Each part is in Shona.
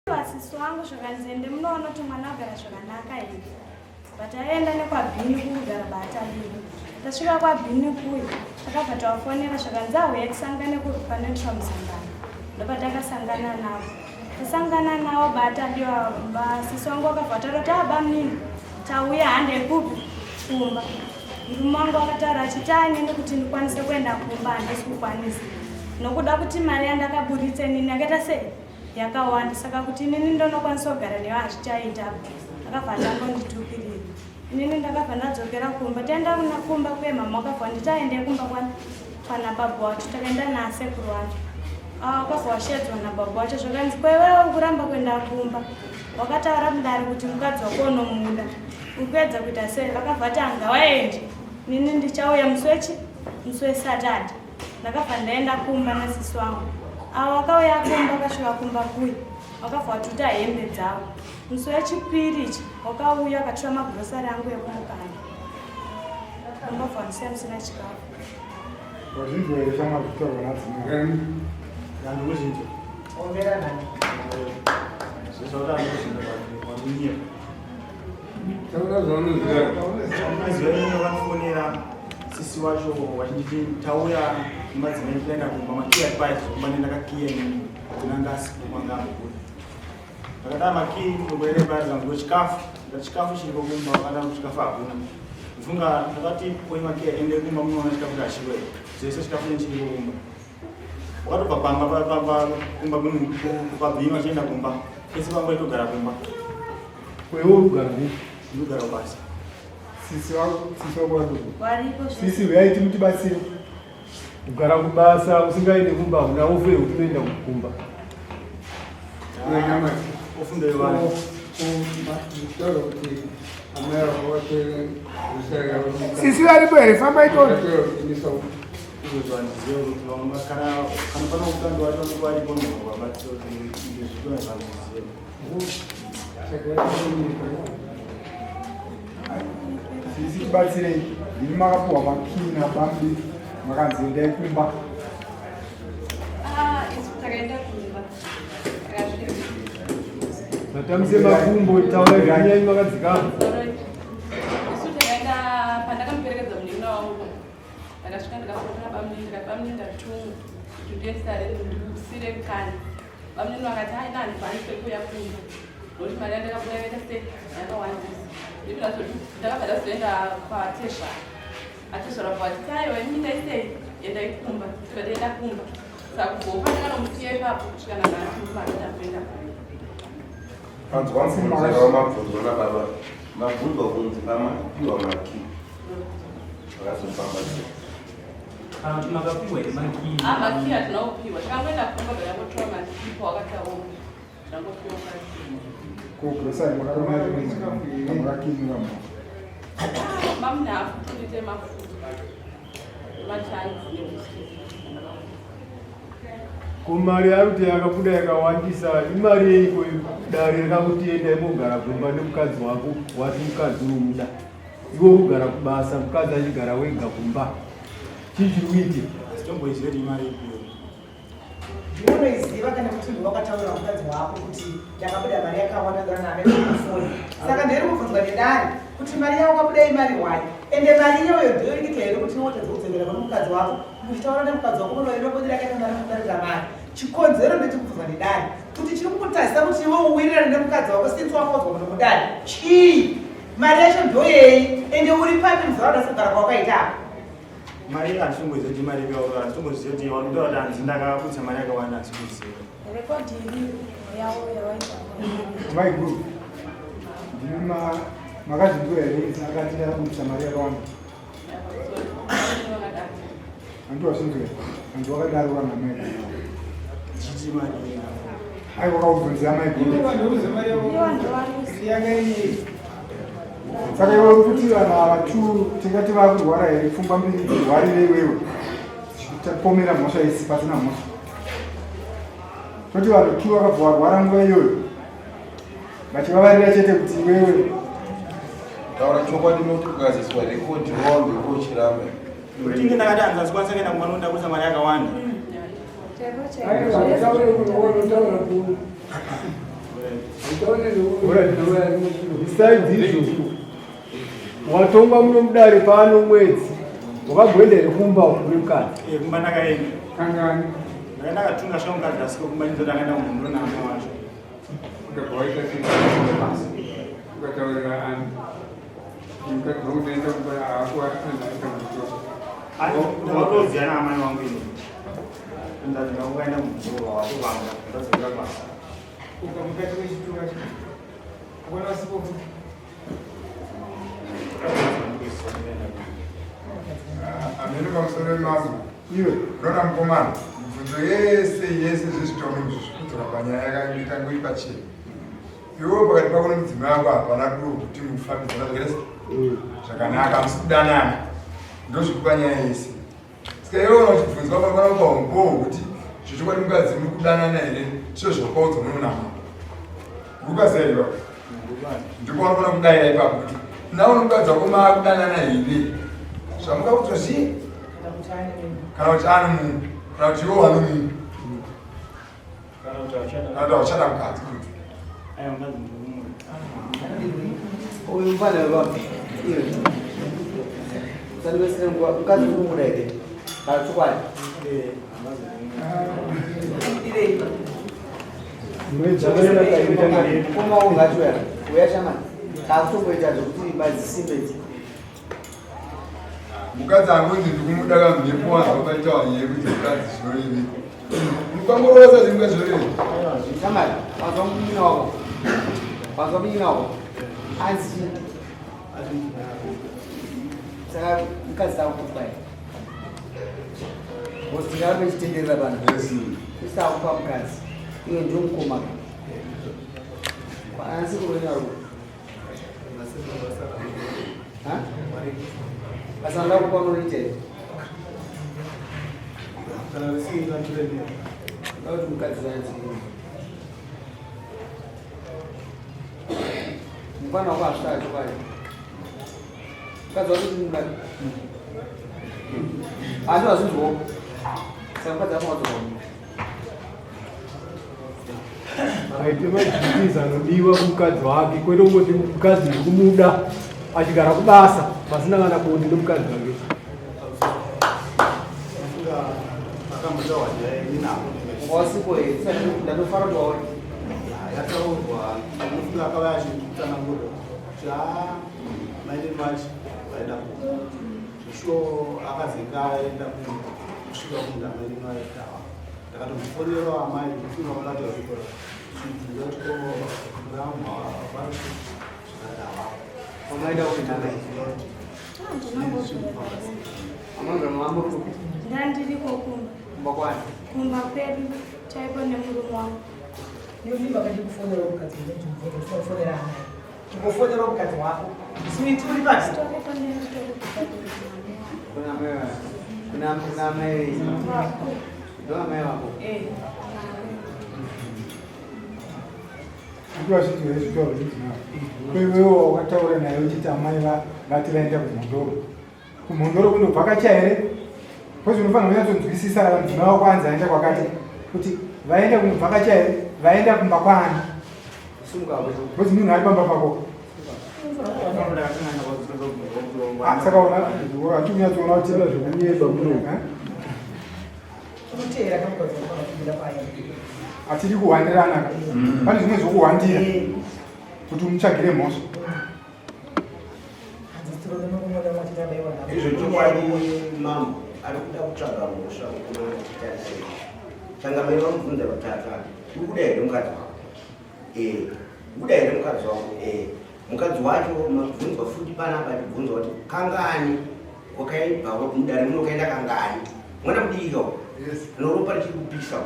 Vasisi wangu zvakanzi ende munoona kuti mwana agara zvakanaka here but aenda nekwabhini kugara batabini tasvika kwabhini kuya takabva tawafonera zvakanzi auya tisangane panoitwa musangano ndopatakasangana navo tasangana navo batabiwa vasisi wangu vakabva vataura kuti abamunini ah, tauya hande kupi kumba murume wangu akataura achiti anini kuti ndikwanise kuenda kumba handisi kukwanisa nokuda kuti mari yandakaburitsa inini yakaita sei yakawanda saka kuti inini ndonokwanisa kugara newe hazvichaita akabva atangonditukirira inini ndakabva ndadzokera kumba taenda kuna kumba kuye mama wakabva nditi aende kumba kwana baba wacho takaenda nasekuru wacho ah, wakabva washedzwa nababa wacho zvakanzi kwaiwewe ukuramba kuenda kumba wakataura mudare kuti mukadzi wako unomuda uri kuedza kuita sei vakabva ti angawaendi nini ndichauya musi wechi musi wesatade Ndakabva ndaenda kumba nasisi wangu. Avo vakauya kumba vakasvika kumba kuya vakabva vatuta hembe dzavo. Musi wechipiri ichi wakauya akatora magrosari angu ekumukanda. Ndakabva ndisiya musina chikafu. Wazvinzwa here shamwari kutaurwa nadzimai? Ndandikuzvinzwa. Ombera nani? Zvezvakuti andikuzvinzwa but wanunyepa. Taura zvaunoziva. Mazuva ino vanofonera sisi wacho vachinditi tauya nemadzimai taenda kumba makiya paya kumba nendakakiya ini ndinanga asipo kwanga ambobuda. Ndakadai makiyi ndokuere paya ndikango chikafu ndikati chikafu chiriko kumba vakada kuti chikafu hakuna. Ndifunga ndakati oi makiya ende kumba munoona chikafu chachiko here zvese chikafu chiriko kumba. Wakatobva pamba kumba kwabhima achienda kumba pese pamba itogara kumba. Wewe uri kugara kupi? Ndinogara kubasa. Sisi wako, sisi wako waripo. Waripo Sisi uyai timutibatsire. Kugara kubasa usingaende kumba hauna ofu yekuti unoenda kumba. Ofu ndoiwana. Sisi varipo here? Fambai tone. Sisi tibatsirei, ndimi makapuhwa makii nabambi makanzi endai kumba. Ah, isu takaenda kumba. Takasvika. Matambise makumbo taura zvenyu makadzikama. Isu takaenda pandakamuperekedza munin'ina wangu. Ndakasvika ndikafonera bamunini ndikati bamunini ndatumwa kuti ndiendesare ndikusire kani. Bamunini vakati hai nani handikwanise kuuya kumba nokuti mari yandakabuda yakaita sei yakawandisa. Ndakabva ndazoenda kwatezvara. Atezvara bva vati aiwa imi itai sei endai kumba tikati enda kumba. Saka kubva pandakanomusiya ipapo kusvika nanhasi murume hatina kuenda kumba. Panzwa mubvunzo wamabvunzwa nababa mabvunzwa kunzi pamapiwa makii vakazofamba sei? Kana kuti makapiwa here makii? Ah, makii hatina kupiwa. Takangoenda kumba takangotora makii pawakataura. Tangopiwa makii. Ko grocery makakinura mo. Mamuna hafu tuite mafuta. Machanzi nebusikiti. Ko mari yaari kuti yakabuda yakawandisa imari yeiko dare rakakuti enda imogara kumba nemukadzi wako wati mukadzi unomuda iwe uri kugara kubasa mukadzi achigara wega kumba chii chiri kuitika Sitomboiziva kuti imari ipiwe. Unoiziva kana kuti ndiwe wakataurira mukadzi wako kuti ndakabuda mari yakawanda ndanamefoni saka ndiri kubvunzwa nedare kuti mari yako wakabuda imari hwai ende mari iyoyo ndiyo ikuita here kuti iwotadza kudzokera kune mukadzi wako muchitaura nemukadzi wako munoinobudira yakaita mari kudarika mari chikonzero ndechikubvunzwa nedare kuti chiri kukutadzisa kuti iwe uwirirane nemukadzi wako since wakaudzwa kuno mudare chii mari yacho ndoyei ende uri papi muzvaradasi kugara kwawakaita apa Mari handitomboziva kuti imari yakaura handitomboziva kuti wanotaura kuti hanzi ndakabudisa mari yakawanda handisi kuziva. Rekodhi iri yavo yawaita. Mai guru, ndimi makazvinzwa here akati ndakabudisa mari yakawanda? Hanti wazvinzwa here? Hanti wakadaro vanhu amai guru. Ndichiti mari Aiwa wakabvunzira mai guru. Ivo ndovanusi. Saka iwe uri kuti vanhu ava tu tingati vakurwara here pfungwa mbiri dzirwarire iwewe tapomera mhosva isi pasina mhosva toti vanhu tu vakabva varwara nguva iyoyo vachivavarira chete kuti iwewe Taura chokwadi nokuti ukaziswa rekodhi wawambe kochiramba. Tinge ndakati hanzi handikwanisa kuenda kumba nokuti ndabudisa mari yakawanda. Chaiko chaiko. Besides izvozvo, watongwa muno mudare pano mwedzi, wakamboenda here kumba kune mukadzi? Eh, kumba ndakaenda. Kangani? Ndakaenda katunga svika mukadzi asiko kumba ndinzoti ndakaenda kumhunduro naamai wacho. Ukabva waita sei? Ukataurira ani? Mukadzi wangu ndaenda kumba haako anhu aita muto. Ndakatoziya naamai wangu ini. Ndati ndakaenda kumhunduro watovanga ndadzokera basa. Uka mukati wechituru wacho. Ukona wasipo futi. Amene pamusoro wemazwi. Iwe. Unoona mukomana, mibvunzo yese yese zvezvitomo izvi zvikudzora panyaya yakangoita pachena. Iwewe pakati pako nemudzimai wako hapana duro kuti mufambidzana zvakaita sei? Zvakanaka, hamusi kudanana. Ndozvikupa nyaya yese. Saka iwewe una uchibvunzwa panofanira kupa umbowo hwekuti zvechokwadi mukadzi muri kudanana here sezvo zvakaudzwa munonamata. Uri sei ipapo? Ndipo panofanira kudaira ipapo kuti nawo nomukadzi wako maakudanana here? Zvamungaudzwa zvii? Kana kuti ane Kana kuti ane munhu, kana kuti iwe wane munhu, Kana kuti hauchada. kana kuti hauchada mukadzi kuti. Aiwa mukadzi ndinomuda. Uyu mfana wepa iwe. Usandipesere nguva mukadzi unomuda here? Kana chokwadi. Eh, mukadzi ndinomuda. Irei. Mwedzi wakaenda kaita mari. Mukoma wangu ngachiuya. Uya shamani. Takutongoita zvekuti madzisimbe idzi. Mukadzi angonzi ndikumuda kamhepo wanzwa paita wanyaya yekuti mukadzi zvinorevei. Mukangorosa zvimwe zvinorevei. Shamani, wanzwa munin'ina wako. Wanzwa munin'ina wako. Anzi saka mukadzi takukupa here? Because tingarambe tichitenderera pano. Yes. Tisakupa mukadzi. Iwe ndiwe mukoma. Anasi kuvenyu ari kupi? Ha? Basa ndakupa unoita here? Kana risiri randiremera. Ndakuti mukadzi zanzi. Mufana wako hazvitari chokwadi. Mukadzi wako kuti mukadzi. Asi wazvinzwawo. Saka mukadzi wako wadzoka. Aite maduties anodiwa kumukadzi wake kwete kungoti mukadzi ndiri kumuda achigara kubasa pasina kana bonde nemukadzi wake. Ndafunga akambotaurwa nyaya ini nako. Wasipo here? Ndatofara kuti waona. Yataurwa ndinofunga akauya achitsanangura kuti haa maine vacho vaenda kumba. Zvishuwo akazenge aenda kumba kusvika kumba maine vaitawa. Ndakatomufonera amai ndinofunga vakati vachikora. Ndikati ko muramba vari zvikati havapo. Wamaenda kupinda mai. Amanga mambo kupi? Ndandiriko kumba. Kumba kwani? Kumba kwedu chaipo nemurume wangu. Ndiyo vakati kufonera mukadzi unofonera amai. Kungofonera mukadzi wako. Switi uri pati. Toriko netori Kuna amai wa- kuna kuna amai ndo amai wako. Eh. Kuti vazvinzwa here zvitaurwa nemudzimai. Ko iwewe wakataura naye uchiti amai vati vaenda kumhondoro. Kumhondoro kundobvakacha here? Because unofanira kunyatsonzwisisa kana mudzimai wako anzi aenda kwakati kuti vaenda kundobvakacha here? Vaenda kumba kwaani? Simuka hapo. Because munhu ari pamba pako. Ah, saka una hachikunyatsoona kuti Zvekunyeba muno. Eh? Unoteera kamukadzi wako anofundira kwaye. Hatidi kuhwandirana ka. Pane zvimwe zvokuhwandira kuti umutsvagire mhosva. Izvo chokwadi mambo ari kuda kutsvaga mhosva mukomana titarisei. Changamire vamubvunza rutatu ati uri kuda here mukadzi wako? Eh, kuda here mukadzi wako? Eh. Mukadzi wacho mabvunzwa futi panapa achibvunzwa kuti kangani wakaibva mudare muno ukaenda kangani? Mwana mudiki ka Yes. noropa richiri kupisa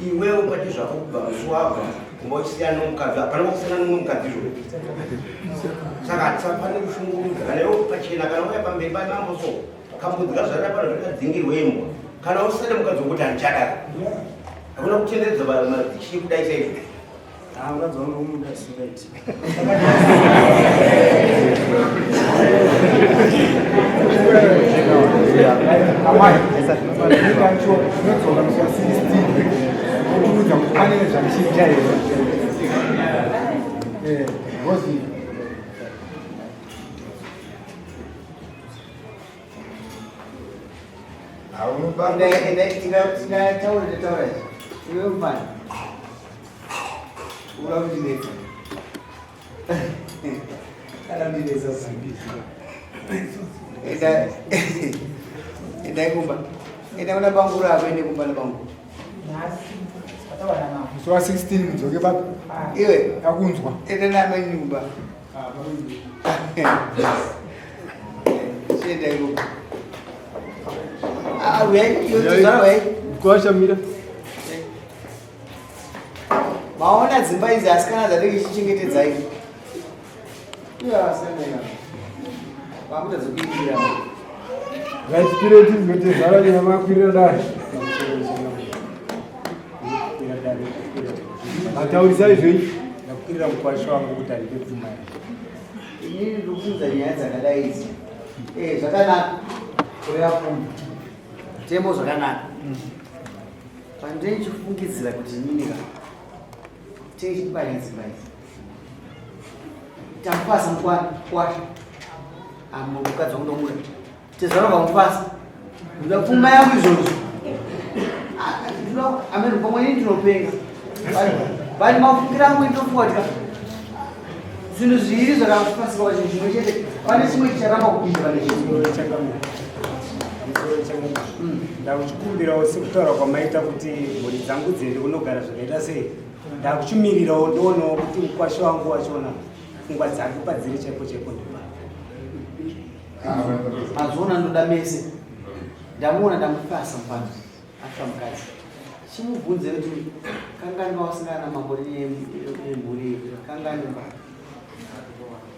iwewe pati zvako kubva musi wabva kumba uchisiyana nomukadzi hapana kwakusiyana nomumwe mukadzi izvo saka hatisafaniri kushungurudza kana iwe pachena kana uya pamberi pamambo so kambudzi kazvarira pano zvakadzingirwa imbwa kana usisade mukadzi wokuti handichadaro hakuna kutenderedza madzishe kudai saizvo Ah, mukadzi wangu umuda zvisingaiti. Amai, ndingacho ndinodzoka musi wa 16 kuudza kuti pane zvachinja here. Eh, because Taura taura iwe mfana ura kundinetsa kana kundinetsa enda endai kumba enda kuna bangura ako ende kumba nabangura musi wa 16 mudzoke papi iwe akunzwa enda namanyumba chienda kumba ah we iwe tuzara we Mkwasha mira. Maona dzimba idzi asikana dzanenge ichichengetedza iyi. Iye asikana ina. Vakuita dzekuimbira. Right, pire tizwe tezvara nyaya makwirira dare. Ataurisai zvenyu. Ndakwirira mukwasha wangu kuti andipe pfuma yangu. Inini ndiri kufunza nyaya dzakadai idzi. Eh, zvakanaka. Kureva pfuma. Tembo zvakanaka. Pandinochifungidzira kuti inini ka. Tichibaya dzimba idzi. Tamupasa mukwasha. Mukadzi wangu ndomuda. Tezvara vamupasa. Ndoda pfuma yangu izvozvo. Amene pamwe ini ndinopenga. Bali mafungira angu ndinofunga kuti zvinhu zviviri zvakafasika pachinhu chimwe chete pane chimwe chicharamba kupinda pane chimwe. Ndakuchikumbirawo sekutaura kwamaita kuti mhuri dzangu dziende kunogara zvakaita sei. Ndakuchimirirawo ndoonawo kuti mukwasha wangu wachona pfungwa dzake padziri chaipo chaipo ndipa. Mazuona ndoda mese. Ndamuona ndamupasa mufana afa mukadzi. Chimubvunze kuti kangani vawasangana namambo nemhuri kangani mba.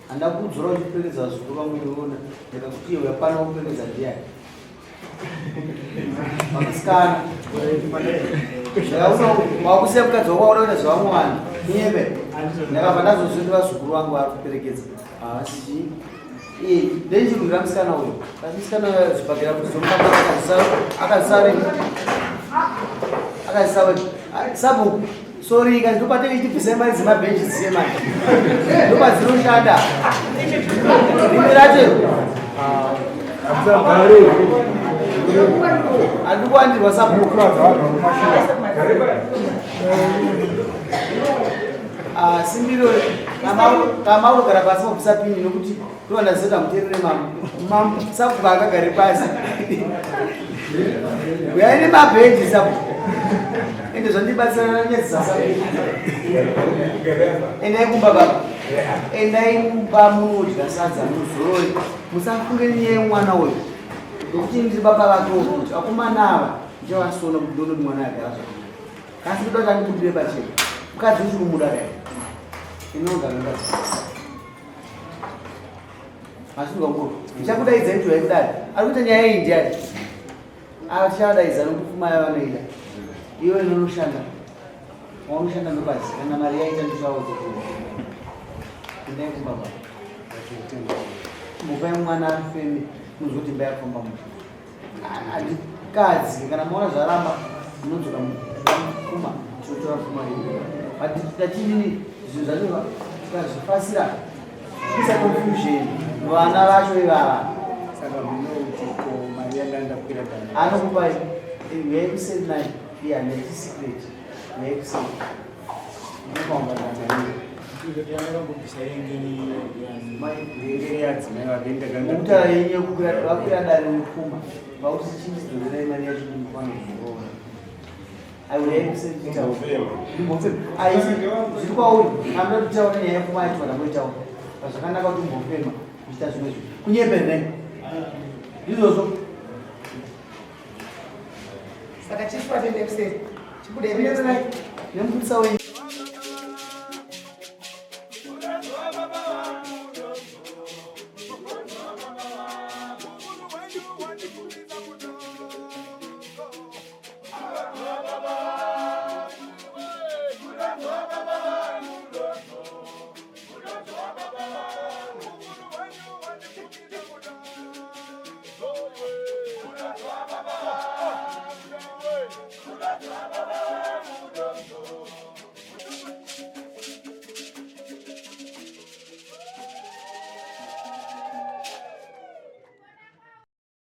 Handina kudzora uchiperekedza vazukuru vangu ndiona ndikakuti iwe hapana kuperekedza ndiyani. Vasikana. Ndakaona wakusiya mukadzi wako wakuda kuita zvevamwe vanhu. Nyebe. Ndakabva ndazoziva kuti vazukuru vangu vari kuperekedza. Havasi chii. Iye ndeichirwira musikana uyu. Asi musikana uyu zvibhagera kuti zomukadzi akazisare. Akazisare. Sabhuku. Sorry ka ndopatenge ichibvisa mari dzemabhenji dziye manje. Ndopadzinoshanda. Rimwe racho. Handikuwandirwa sabhuku. Ah, simbiro kama unogara pasi mabvisa pini nokuti ndovandaziva muterere mama sabhuku akagare pasi. Uyai nemabhenji sabhuku. Ende zvandibatsira nyaya sabhuku. Endai kumba baba. Endai kumba munodya sadza muzorore. Musafunge nyaya yemwana uyu. Nokuti ndiri baba vake kuti akomana ava ndichavasona kuti ndonoti mwana agara zvakanaka. Asi kuda kuti andibudire pachena. Mukadzi ndichiri kumuda kaya. Inogara mukadzi. Asi ndikangoro. Ndichakudaidza itu yaikudai. Ari kuita nyaya iyi ndiani? Ava tichavadaidza nokuti pfuma yavanoida. Iwe inonoshanda. Waunoshanda ndopazi kana mari yaita ndichaudza kuti. Endai kumba baba. Mupai mwana afeme munzwe kuti imba yakufamba mushe. Handikadzi kana maona zvaramba munodzoka pfuma tinotora pfuma iyi. But tatinini zvinhu zvacho tikazvifasira kuisa confusion vana vacho ivava. Saka munoti ko mari yandandakwira dana. Anokupa yekusend nayo iya ndechisecret yekusend. Mukutaura yenyu yekukwira vakwira dare mupfuma vakuti chindidzorera mari yacho ndimukwana kuzorora. Zviri kwauri anoda kutaura nyaya yepfuma yacho vanamboitaura zvakanaka kuti umbofema uchiita zvimwe zvinhu kunyepe ne ndizvozvo. Saka chisu atende kuseri. Chibude nemupurisa wenyu.